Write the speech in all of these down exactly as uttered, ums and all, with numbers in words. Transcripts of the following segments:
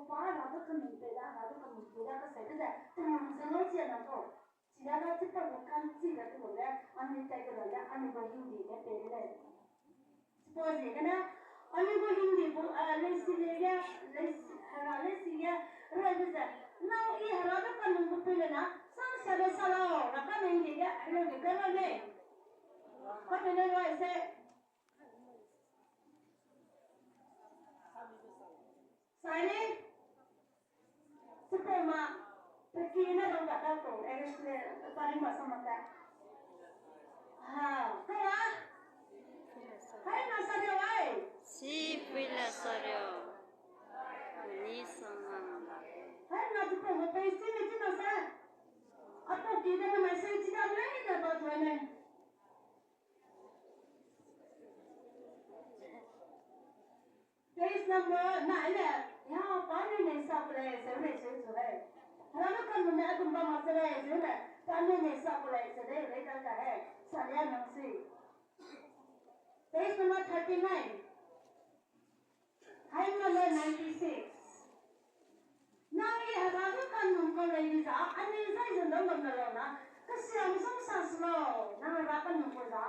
Pa ra du kanum pe da, ra du kanum pe da, ka se de ze, kanum ze lo sia na ko. Chida ga chi pa gu kan chi da tu le, anui tai de le, anui gu Hindi ge pe de le. Suppose gene, anui gu Hindi bu, ah, leisi le ge, leisi, hera leisi ge, ra de ze, nang i hera du kanum bu pe le na, sang sa le sa lau, ra ka Hindi ge, hera ge ka ra le. Ka pe le ra se. Sari, sipau ma, peki ne rong ga da ko, eh, sari ma sa ma ta. Ha, kau a? Hai na sari ai. Si pui la sari. Ni sa ma ma. Hai na sipau ma pe si ne chi na sa. Apo ki de na ma se chi da le ne ba tu ne. Page number nine le, ya, pa ne ne sa ku lei, zeu lei, zeu zu lei. Hera ne kanum ne agum ba ma se lei, zeu lei, pa ne ne sa ku lei, zeu lei, lei da ka he, sa lei nang si. Page number thirty-nine. Hai number ninety-six. Nang i hera du kanum kau lei di za, anui zai zun dau ngam na lau na, kesiam song sa se lau, nang hera kanum kau za.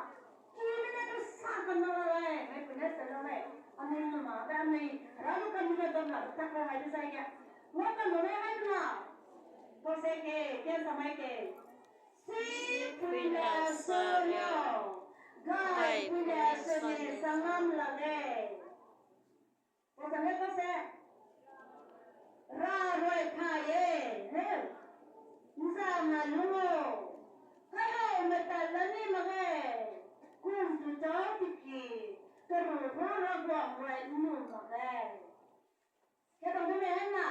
Ki ne ne du sa kanum lau lei, mei pui ne se lau lei. Anui numa be anui hera du kanum ne dam la, tak la hai de zai ge. Ngau kanum lei hai na. Kau se ke, ke sa mai ke. Si pui la sa riau. Gai pui la sa ne sa ngam la lei. Kau sa ne kau se. Ra roi ka ye, ne. Nza ma lung o. Kai hau me ta la ni ma ge. Kum tu chau tiki. Ka ru ru ra guang roi nu ma ge. Ke dong de me hen na.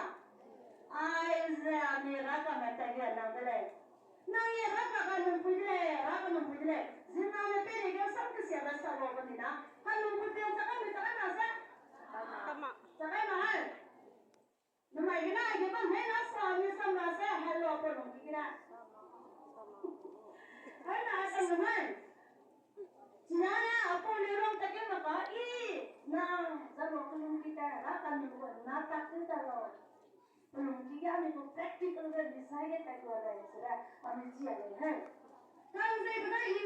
Ai ze a mi ra ka me ta ge nang de lei. Nang ye ra ka ka nung pui de lei, ra ka nung pui de lei. Zina ne pe le ge sam ke sia da sa ro ba ni na. Ka nung pui de sa ka mi ta ka na se. Sa ka na hai. Namai gene aige bam hei na sa mi sam ra se hello pe lungki gene. Hai na sa namai. China ne apau le rong ta ke ma ka i na za lo pe lungki ta ra ka mi ko na ta ke ta lo. Pe lungki ga mi ko practical ga design ta ko da se ra a mi chia le he. Kan ze bena i